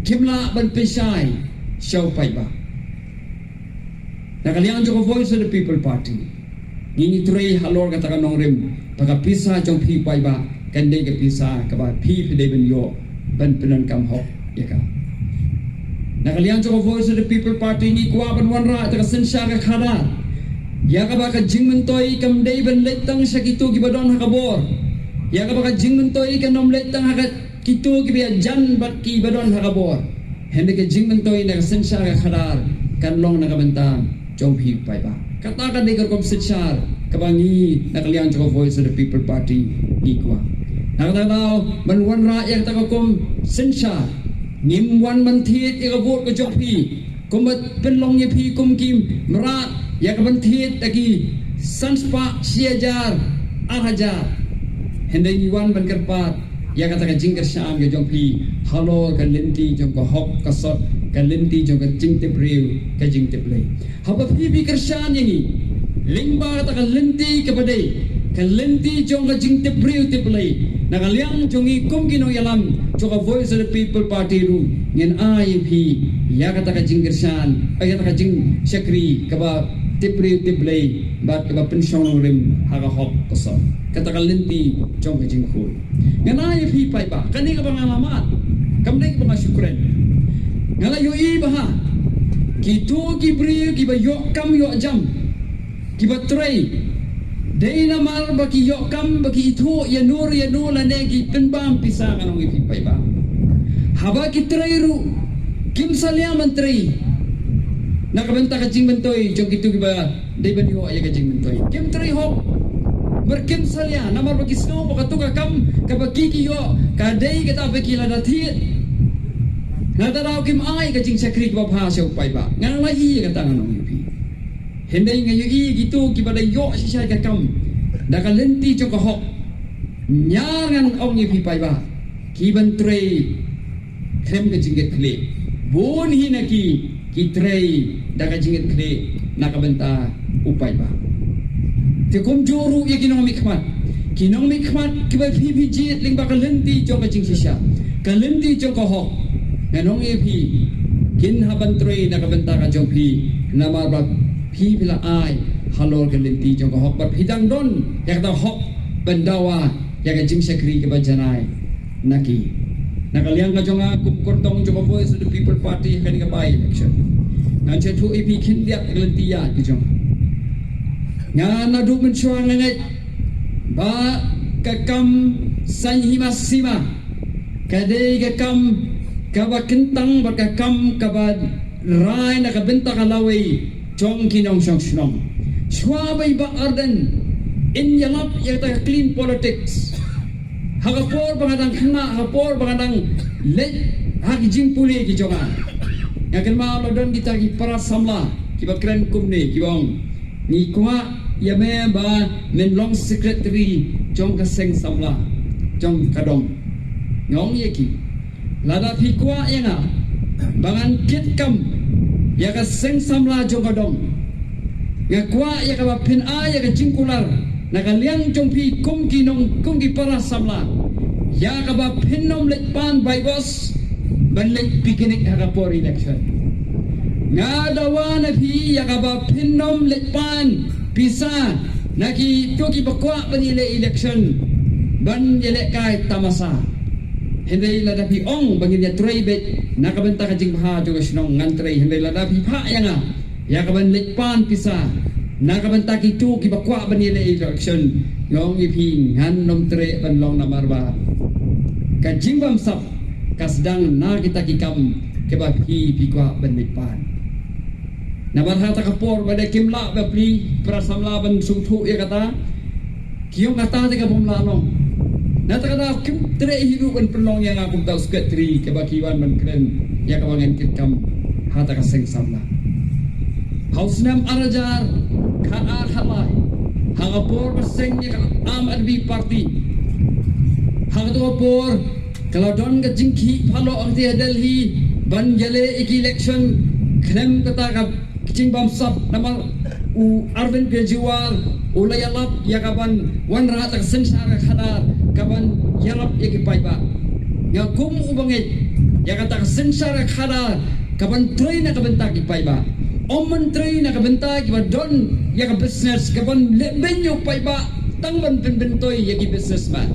kim lah ban pynshai sha u paidbah. Na ka liang jong ka Voice of the People Party, ngi ngi trei halor kata ka nongrim ba ka pisa jong phi paidbah kan dei ka pisa kaba phi phi dei ban ïoh ban pyndonkam hok ïa ka. Na ka liang jong ka Voice of the People Party ngi kwah ban wanrah ïa ka synshar ka khadar ïa kaba ka jingmyntoi kam dei ban leit tang sha kito kiba don ha ka bor, ïa kaba ka jingmyntoi kan ym leit tang ha ka kito kiba ïajan bad kiba don ha ka bor. Hynrei ka jingmyntoi na ka synshar ka khadar kan long na ka bynta jong phi paidbah. Kata ka dei ka rukom synshar kaba ngi na ka liang jong ka Voice of the People Party ngi kwah. Na kata ka daw ban wanrah ïa kata ka rukom synshar ngim wan ban thied ïa ka vote ka jong phi kumba pynlong ïa phi kum ki mrad ïa ka ban thied da ki san spah shi hajar ar hajar. Hynrei ngi wan ban kyrpad ïa kata ka jingkyrshan ka jong phi halor ka lynti jong ka hok ka sot, ka lynti jong ka jingtip briew ka jingtip Blei. Haba phi phi kyrshan ïa ngi lyngba kata ka lynti kaba dei ka lynti jong ka jingtip briew tip Blei, na ka liang jong ngi kum ki nongïalam jong ka Voice of the People Party ruh ngin ai ïa phi ïa kata ka jingkyrshan, ïa kata ka jingshakri kaba tip briew tip Blei bad kaba pynshong nongrim ha ka hok ka sot, kata ka lynti jong ka jingkhuid. Ngan ai ïa phi paidbah, kane kaba nga la mad, kam dei kaba nga shu kren. Nga la ïohi ba ha kito ki briew kiba ïoh kam ïoh jam, kiba trei, dei namar ba ki ïoh kam ba ki ithuh ïa no ïa no lane ki pynbam pisa, ngan ong ïa phi paidbah. Haba ki trei ruh kim salia ban trei na ka bynta ka jingmyntoi jong kito kiba dei ban ïoh ïa ka jingmyntoi. Kim trei hok namar kim salia, namar ba ki sngew ba kato ka kam kaba ki ki ïoh ka dei kata ba ki la da thied. Na kata daw kim ai ka jingshakri kaba bha sha u paidbah. Nga la ïohi ïa kata, ngan ong ïa phi. Hynrei nga ïohi kito kiba da ïoh shisha ka kam da ka lynti jong ka hok, ñiar ngan ong ïa phi paidbah, ki ban trei khlem ka jingkitkhlieh. Bun hi na ki ki trei da ka jingkitkhlieh na ka bynta u paidbah. Te kumjuh ruh ïa ki nongmihkhmat, ki nongmihkhmat kiba phi phi jied lyngba ka lynti jong ka jingshisha, ka lynti jong ka hok, ngan ong ïa phi, kin hap ban trei na ka bynta ka jong phi, namar ba phi phi la ai halor ka lynti jong ka hok bad phi dang don ïa kata ka hok ban dawa ïa ka jingshakri kaba janai na ki. Na ka liang ka jong nga kum kyrtong jong ka Voice of the People Party ha kane ka by election, ngan shu ïathuh ïa phi khyndiat ka lynti ïaid ka jong nga. Nga naduh mynshuwa nga ngeit ba ka kam saiñ hima sima ka dei ka kam kaba kyntang bad ka kam kaba rai na ka bynta ka lawei jong ki nongshong shnong. Shuwa ba i Bah Ardent in ïalap ïa kata ka clean politics, ha ka por ba nga dang khynnah, ha ka por ba nga dang leit ha ki jingpule ki jong nga, nga kynmaw la don kita ki para samla kiba kren kumne, kiba ong, ngi kwah ïa me ba men long secretary jong ka seng samla jong ka dong. Nga ong ïa ki, lada phi kwah ïa nga ba ngan kit kam ïa ka seng samla jong ka dong, nga kwah ïa kaba phin ai ïa ka jingkular na ka liang jong phi kum ki nong, kum ki para samla, ïa kaba phin ym leit pan bai bos ban leit picnic ha ka por election. Nga dawa na phi ïa kaba phin ym leit pan pisa na kito kiba kwah ban ïaleh election ban ïalehkai tamasa. Hynrei lada phi ong ba ngin ïatrei beit na ka bynta ka jingbha jong ka shnong, ngan trei. Hynrei lada phi phah ïa nga ïa kaban leit pan pisa na ka bynta kito kiba kwah ban ïaleh election, nga ong ïa phi, ngan ym treh ban long, namar ba ka jingbamsap ka sdang na kita ki kam kiba phi phi kwah ban leit pan. Namar ha kata ka por ba dei kim lah ba phi para samla ban sngewthuh ïa kata, ki ong kata te ka bym lah long. Na kata ka daw kim treh hi ruh ban pynlong ïa nga kum u secretary kaba ki wan ban kren ïa kaba ngan kit kam ha kata ka seng samla. Ha u snem ar hajar khatar khatlai, ha ka por ba seng ïa ka Aam Aadmi Party, ha kato ka por ka la don ka jingkhih phalok ha ka Delhi ban ïaleh ïa ki election khlem kata ka jingbamsap, namar u Arvind Kejriwal u la ïalap ïa kaban wanrah ïa ka synshar ka khadar ka ban ïarap ïa ki paidbah. Nga kum u bangeit ïa kata ka synshar ka khadar ka ban trei na ka bynta ki paidbah. Ym ban trei na ka bynta ki ba don ïa ka business ka ban leh beiñ ïa u paidbah tang ban pynbynta ïa ki businessman.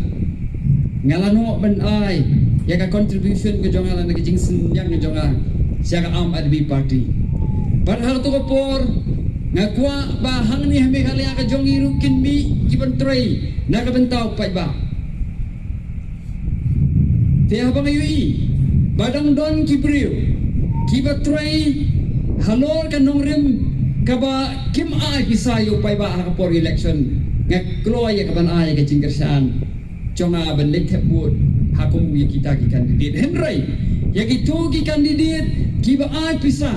Nga la noh ban ai ïa ka contribution ka jong nga lane ka jingsynñiang ka jong nga sha ka Aam Aadmi Party. Bad ha kato ka por nga kwah ba hangne ha Meghalaya ka jong ngi ruh kin mih ki ban trei na ka bynta u paidbah. Te haba nga ïohi ba dang don ki briew ki ba trei halor ka nongrim kaba kim ai pisa ïa u paidbah ha ka por election, nga kloi ïa ka ban ai ïa ka jingkyrshan jong nga ban leit thep vote ha kum ïa kita ki candidate. Hynrei ïa kito ki candidate ki ba ai pisa,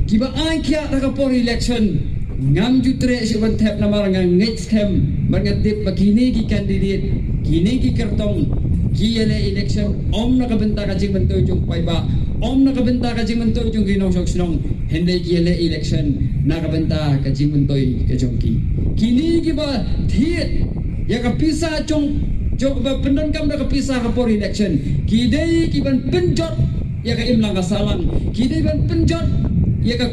ki ba ai kiad ha ka por election, ngam ju treh shuh ban thep namar nga ngeit skhem bad nga tip ba kine ki candidate, kine ki kyrtong ki ïaleh election ym na ka bynta ka jingmyntoi jong u paidbah, ym na ka bynta ka jingmyntoi jong ki nongshong shnong, hynrei ki ïaleh election na ka bynta ka jingmyntoi ka jong ki. Kine ki ba thied ïa ka pisa jong, jong ba pyndonkam da ka pisa ka por election, ki dei ki ban pynjot ïa ka imlang ka sahlang, ki dei ban pynjot ïa ka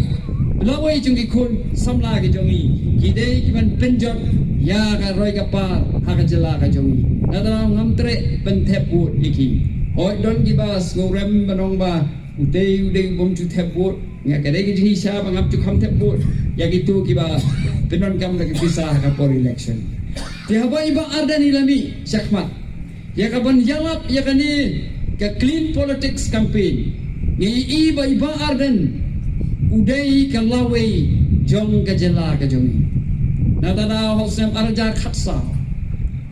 lawei jong ki khun samla ki jong ngi, ki dei ki ban pynjot ïa ka roi ka par ha ka jylla ka jong ngi. Na tang ngam treh ban thep vote ïa ki. Hooid, don ki ba sngewrem ban ong ba utei u dei u bym ju thep vote. Nga ka dei ka jingshisha ba ngam ju kham thep vote ïa kito ki ba pyndonkam da ka pisa ha ka por election. Te haba i Bah Ardent i la mih shakhmat ïa ka ban ïalap ïa kane ka clean politics campaign, ngi ïohi ba i Bah Ardent u dei ka lawei jong ka jylla ka jong ngi. Na tang ha u snem ar hajar khatsaw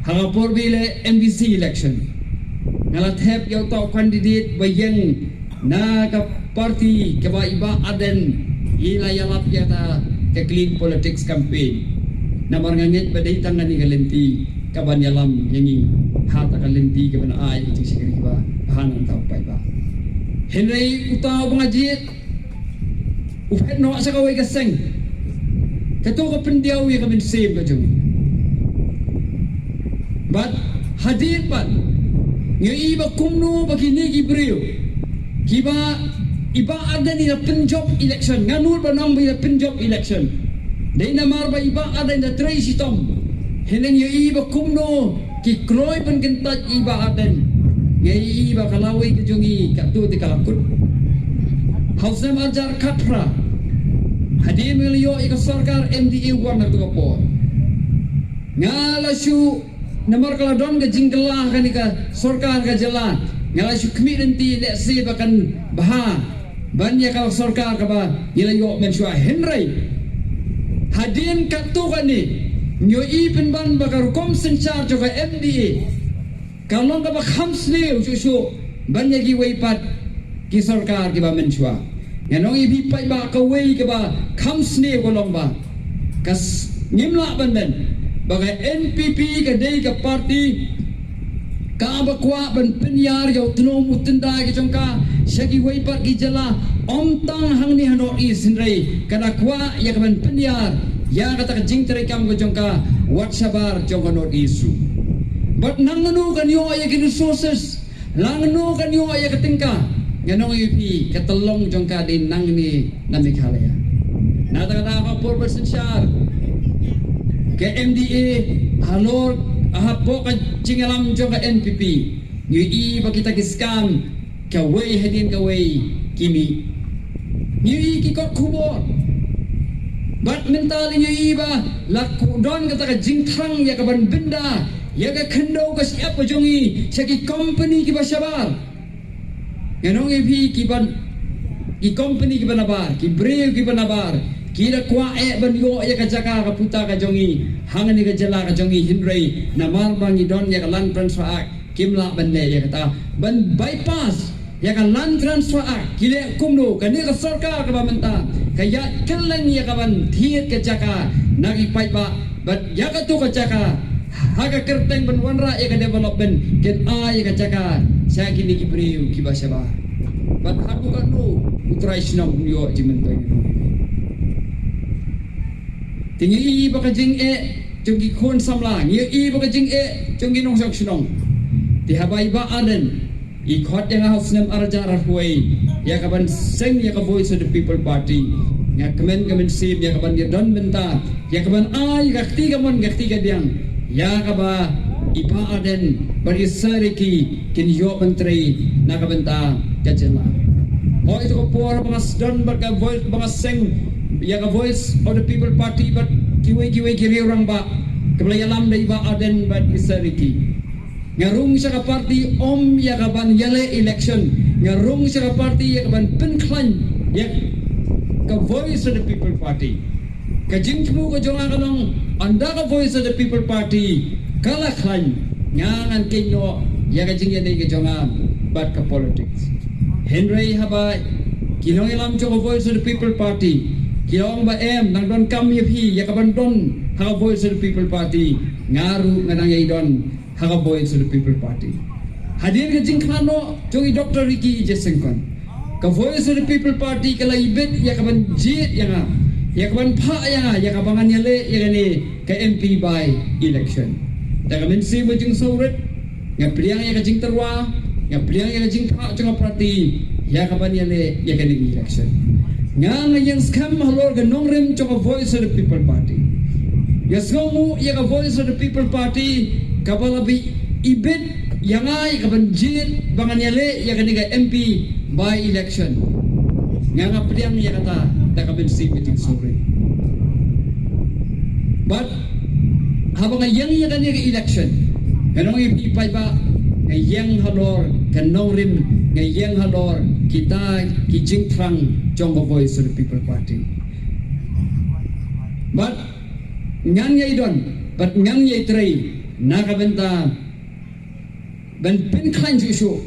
ha ka por ba i leh MDC election, nga la thep ïa uta u candidate ba ïeng na ka party kaba i Bah Ardent i la ïalap ïa kata ka clean politics campaign. Namar nga ngeit ba dei tang kane ka lynti ka ban ïalam ïa ngi ha kata ka lynti ka ban ai ka jingshakri kaba bha na ka bynta u paidbah. Hynrei uta uba nga jied u phet noh sha kawei ka seng. Kato ka pyndiaw ïa ka mynsiem ka jong ngi. Bad hadien pat ngi ïohi ba kumno ba kine ki briew kiba i Bah Ardent i la pynjop election, nga nud ban ong ba i la pynjop election. Dei namar ba i Bah Ardent i la trei shitom. Hynrei ngi ïohi ba kumno ki kloi ban kyntait ïa i Bah Ardent. Ngi ïohi ba ka lawei ka jong ngi katto te ka la kut. Ha u snem ar hajar khatphra, hadien ba ngi la ïoh ïa ka sorkar MDA wan ha kato ka por, nga la shu, namar ka la don ka jingkylla ha kane ka sorkar ka jylla, nga la shu khmih lynti lehse ba kan bha ban ïa ka sorkar kaba ngi la ïoh mynshuwa. Hynrei hadien katto katne ngi ïohi pynban ba ka rukom synshar jong ka MDA ka long kaba kham sniew shuh shuh ban ïa kiwei pat ki sorkar kiba mynshuwa. Ngan ong ïa phi paidbah, kawei kaba kham sniew ka long ba ka s-, ngim lah ban mut ba ka NPP ka dei ka party kaba kwah ban pynïar ïa u tnum u tyndai ka jong ka sha kiwei pat ki jylla, ym tang hangne ha North East, hynrei ka da kwah ïa ka ban pynïar ïa kata ka jingtrei kam ka jong ka wat shabar jong ka North East ruh. Bad nangno kan ïoh ïa ki resources, nangno kan ïoh ïa ka tyngka? Ngan ong ïa phi, ka tyllong jong ka dei nangne na Meghalaya. Na kata ka daw ha ka por ba synshar ka MDA halor, hapoh ka jingïalam jong ka NPP, ngi ïohi ba kita ki scam kawei hadien kawei ki mih. Ngi ïohi ki kot khubor. Bad mynta la ngi ïohi ba la don kata ka jingthrang ïa ka ban bynda ïa ka khyndew ka shyiap ka jong ngi sha ki company kiba shabar. Ngan ong ïa phi, ki ban, ki company kiba nabar, ki briew kiba nabar ki da kwah eh ban ïoh ïa ka jaka ka puta ka jong ngi hangne ka jylla ka jong ngi, hynrei namar ba ngi don ïa ka Land Transfer Act kim lah ban leh ïa kata. Ban bypass ïa ka Land Transfer Act ki leh kumno? Kane ka sorkar kaba mynta ka ïaid kylleng ïa ka ban thied ka jaka na ki paidbah, bad ïa kato ka jaka ha ka kyrteng ban wanrah ïa ka development kin ai ïa ka jaka sha kine ki briew kiba shabar. Bad haduh katno u trai shnong un ïoh jingmyntoi? Te ngi ïohi ba ka jingeh jong ki khun samla, ngi ïohi ba ka jingeh jong ki nongshong shnong. Te haba i Bah Ardent i khot ïa nga ha u snem ar hajar arphew wei ïa ka ban seng ïa ka Voice of the People Party, nga kmen ka mynsiem ïa ka ban ïadon bynta, ïa ka ban ai ka kti kamon ka kti kadiang ïa kaba i Bah Ardent bad i Sir Ricky kin ïoh ban trei na ka bynta ka jylla. Hooid, ka por ba nga sdang bad ka Voice, ba nga seng ïa ka Voice of the People Party bad kiwei kiwei ki riew rangbah, kaba la ïalam da i Bah Ardent bad i Sir Ricky, nga rung sha ka party ym ïa ka ban ïaleh election, nga rung sha ka party ïa ka ban pynkhlaiñ ïa ka Voice of the People Party. Ka jingthmu ka jong nga ka long, ynda ka Voice of the People Party ka la khlaiñ, nga ngan kynnoh ïa ka jingïadei ka jong nga bad ka politics. Hynrei haba ki nongïalam jong ka Voice of the People Party ki ong ba em, nang donkam ïa phi ïa ka ban don ha ka Voice of the People Party, nga ruh nga nang ïai don ha ka Voice of the People Party. Hadien ka jingkhlad noh jong i Doctor Ricky J Syngkon, ka Voice of the People Party ka la ibit ïa ka ban jied ïa nga, ïa ka ban phah ïa nga ïa ka ban ngan ïaleh ïa kane ka M P by election. Da ka mynsiem ba jingsngewrit, nga pdiang ïa ka jingtyrwa, nga pdiang ïa ka jingphah jong ka party ïa ka ban ïaleh ïa kane ka election. Nga, nga ïeng skhem halor ka nongrim jong ka Voice of the People Party. Nga sngewnguh ïa ka Voice of the People Party kaba la ba ibit ïa nga ïa ka ban jied ba ngan ïaleh ïa kane ka M P by election. Nga, nga pdiang ïa kata da ka mynsiem ba jingsngewrit. Bad haba nga ïeng ïa kane ka election, nga ong ïa phi paidbah, nga ïeng halor ka nongrim, nga ïeng halor kita ki jingthrang jong ka Voice of the People Party. Bad ngan ïai don, bad ngan ïai trei na ka bynta ban pynkhlaiñ shuh shuh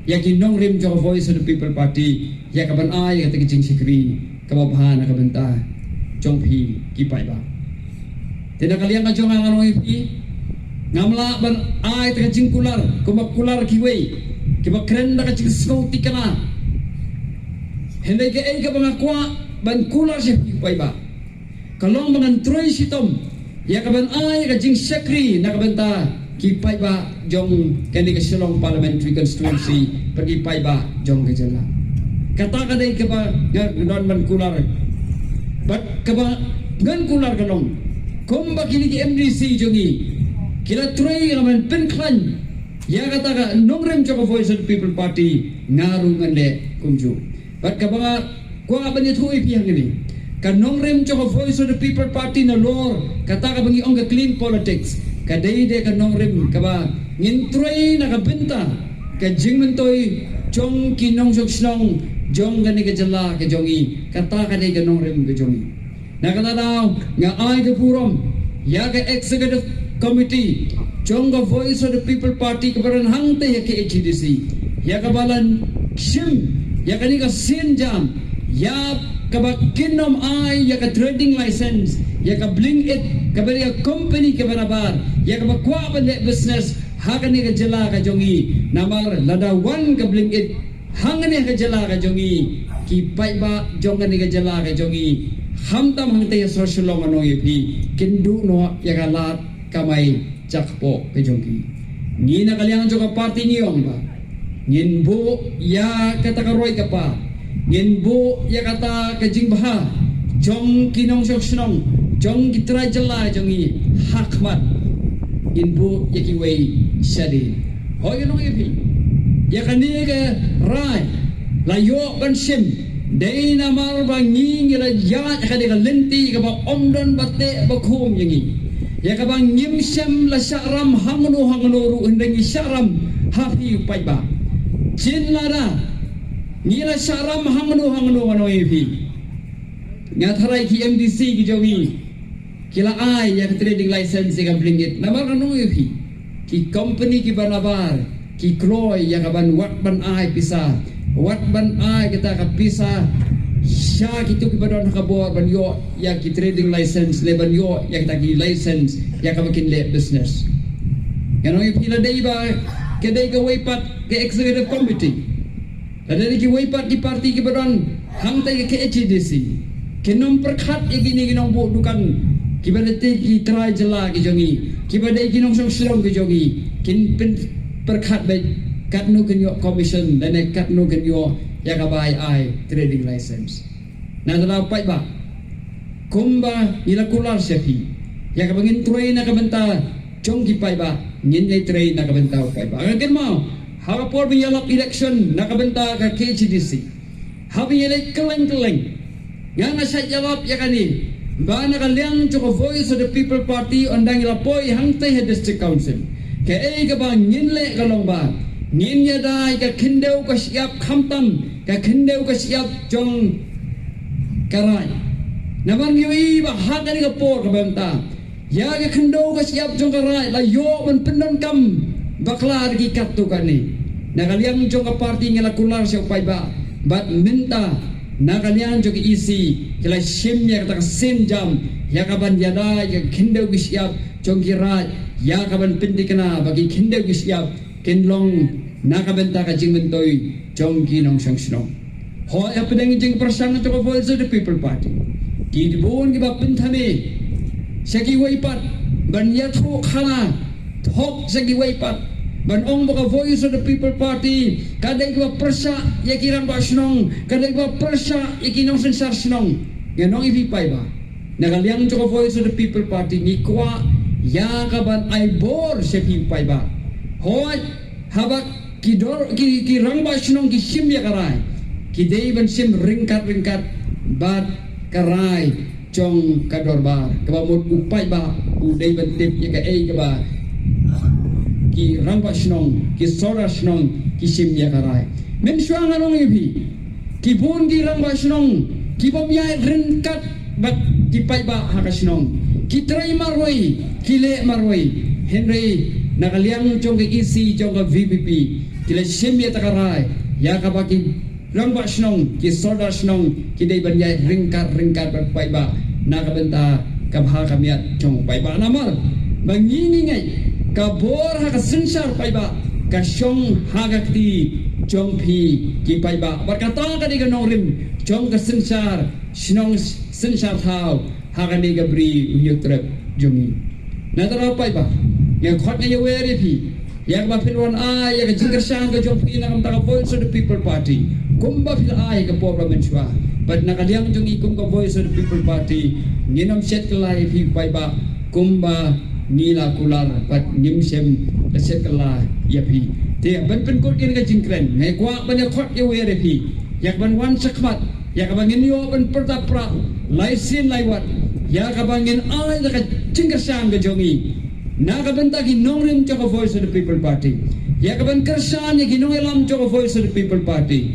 ïa ki nongrim jong ka Voice of the People Party, ïa ka ban ai ïa kata ka jingshakri kaba bha na ka bynta jong phi ki paidbah. Te na ka liang ka jong nga, ngan ong ïa phi, ngam lah ban ai kata ka jingkular kumba kular kiwei kiba kren da ka jingsngewthikna. Hynrei kaei kaba nga kwah ban kular sha phi paidbah, ka long ba ngan trei shitom ïa ka ban ai ka jingshakri na ka bynta ki paidbah jong kane ka Shillong Parliamentary Constituency bad ki paidbah jong ka jylla. Kata ka dei kaba nga don ban kular. Bad kaba ngan kular ka long, kumba kine ki M D C jong ngi ki la trei ïa ka ban pynkhlaiñ ïa kata ka nongrim jong ka Voice of the People Party, nga ruh ngan leh kumjuh. Bad kaba nga kwah ban ïathuh ïa phi hangne, ka nongrim jong ka Voice of the People Party nalor kata kaba ngi ong ka clean politics, ka dei de ka nongrim kaba ngin trei na ka bynta ka jingmyntoi jong ki nongshong shnong jong kane ka jylla ka jong ngi. Kata ka dei ka nongrim ka jong ngi. Na kata daw nga ai ka burom ïa ka Executive Committee jong ka Voice of the People Party kaba don hangta ïa ka K H A D C, ïa kaba la shim ïa kane ka sienjam, ïa kaba kin ym ai ïa ka trading license ïa ka Blinkit, kaba ïa ka company kaba nabar, ïa kaba kwah ban leh business ha kane ka jylla ka jong ngi. Namar lada wan ka Blinkit hangne ha ka jylla ka jong ngi, ki paidbah jong kane ka jylla ka jong ngi, khamtam hangta ha sor Shillong, ngan ong ïa phi, kin duh noh ïa ka lad kamai jakpoh ka jong ki. Ngi na ka liang jong ka party ngi ong ba ngin buh ïa kata ka roi ka par, ngin buh ïa kata ka jingbha jong ki nongshong shnong, jong ki trai jylla jong ngi ha khmat, ngin buh ïa kiwei shadien. Hooid, ngan ong ïa phi, ïa kane ka rai la ïoh ban shim dei namar ba ngi, ngi la ïaid ha kane ka lynti kaba ym don ba teh ba khum ïa ngi, ïa kaba ngim shym la shah ram hangno hangno ruh, hynrei ngi shah ram ha phi paidbah. Shen lada ngi la shah ram hangno hangno, ngan ong ïa phi, nga tharai ki M D C ki jong ngi ki la ai ïa ka trading license ïa ka Blinkit. Namar ngan ong ïa phi, ki company kiba nabar ki kloi ïa ka ban wat ban ai pisa, wat ban ai kata ka pisa sha kito kiba don ha ka bor ban ïoh ïa ki trading license, lane ban ïoh ïa kata ki license ïa kaba kin leh business. Ngan ong ïa phi, la dei ba ka dei kawei pat ka Executive Committee, la dei kiwei pat ki party kiba don hangta ïa ka K H A D C, kin ym pyrkhat ïa kine ki nongbuh dukan kiba dei ki trai jylla ki jong ngi, kiba dei ki nongshong shnong ki jong ngi, kin pyn pyrkhat bad katno kin ïoh commission lane katno kin ïoh ïa ka bai ai trading license. Na tara u paidbah, kumba ngi la kular sha phi, ïa kaba ngin trei na ka bynta jong ki paidbah, ngin ïa trei na ka bynta u paidbah. Nga kynmaw ha ka por ba ïalap election na ka bynta ka K H A D C, haba ïaleh kylleng kylleng, nga nga shait ïalap ïa kane ba na ka liang jong ka Voice of the People Party, ynda ngi la poi hangtei ha District Council, kaei kaba ngin leh ka long ba ngin ïada ïa ka khyndew ka shyiap, khamtam ka khyndew ka shyiap jong ka raid. Namar ngi ïohi ba ha kane ka por kaba mynta, ïa ka khyndew ka shyiap jong ka raid la ïoh ban pyndonkam bakla da ki katto katne. Na ka liang jong ka party ngi la kular sha u paidbah, bad mynta na ka liang jong ka E C ki la shim ïa kata ka sienjam ïa ka ban ïada ïa ka khyndew ka shyiap jong ki raid, ïa ka ban pynthikna ba ki khyndew ki shyiap kin long na ka bynta ka jingmyntoi jong ki nongshong shnong. Hooid, hapdeng ka jingpyrshang jong ka Voice of the People Party, ki bun kiba pynthame sha kiwei pat ban ïathuh khana thok sha kiwei pat, ban ong ba ka Voice of the People Party ka dei kaba pyrshah ïa ki rangbah shnong, ka dei kaba pyrshah ïa ki nongsynshar shnong. Ngan ong ïa phi paidbah, na ka liang jong ka Voice of the People Party ngi kwah ïa ka ban ai bor sha phi paidbah. Hooid, haba ki dor, ki, ki rangbah shnong ki shim ïa ka rai, ki dei ban shim ryngkat ryngkat bad ka rai jong ka dorbar, kaba mut u paidbah u dei ban tip ïa kaei kaba ki rangbah shnong, ki sordar shnong ki shim ïa ka rai. Mynshuwa ngan ong ïa phi, ki bun ki rangbah shnong ki bym ïaid ryngkat bad ki paidbah ha ka shnong, ki trei marwei, ki leh marwei. Hynrei na ka liang jong ka E C jong ka V P P ki la shim ïa kata ka rai, ïa kaba ki rangbah shnong, ki sordar shnong ki dei ban ïaid ryngkat ryngkat bad paidbah na ka bynta ka bha ka miat jong paidbah. Namar ba ngi ngi ngeit ka bor ha ka synshar paidbah ka shong ha ka kti jong phi ki paidbah. Bad kata ka dei ka nongrim jong ka synshar shnong, synshar thaw ha kane ka Bri U Hynñiewtrep jong ngi. Na tara u paidbah, nga khot nga ïawer ïa phi ïa kaba phin wan ai ïa ka jingkyrshan ka jong phi na ka bynta ka Voice of the People Party, kumba phi la ai ha ka por ba mynshuwa. Bad na ka liang jong ngi kum ka Voice of the People Party, ngin ym shet kylla ïa phi paidbah kumba ngi la kular, bad ngim shym la shet kylla ïa phi. Te ban pynkut ïa ka jingkren, nga kwah ban ïa khot ïawer ïa phi ïa ka ban wan shakhmat, ïa kaba ngin ïoh ban pyrta prah lai sien lai wat, ïa kaba ngin ai da ka jingkyrshan ka jong ngi na ka bynta ki nongrim jong ka Voice of the People Party, ïa ka ban kyrshan ïa ki nongïalam jong ka Voice of the People Party,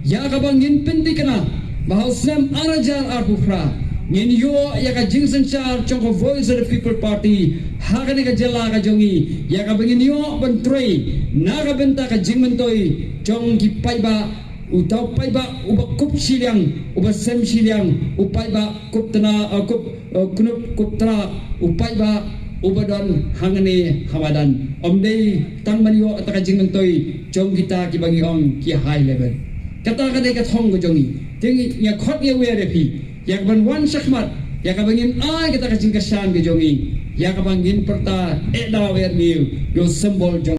ïa kaba ngin pynthikna ba ha u snem ar hajar arphew phra ngin ïoh ïa ka jingsynshar jong ka Voice of the People Party ha kane ka jylla ka jong ngi, ïa kaba ngin ïoh ban trei na ka bynta ka jingmyntoi jong ki paidbah. Uta u paidbah uba kup shiliang, uba sem shiliang, u paidbah kup tna, uh, kup, uh, knup kup tra, u paidbah uba don hangne ha madan. Ym dei tang ban ïoh kata ka jingmyntoi jong kita kiba ngi ong ki high level. Kata ka dei ka thong ka jong ngi. Te ngi, nga khot ïawer ïa phi ïa ka ban wan shakhmat, ïa kaba ngin ai kata ka jingkyrshan ka jong ngi, ïa kaba ngin pyrta eh daw eh rngiew ïa u symbol jong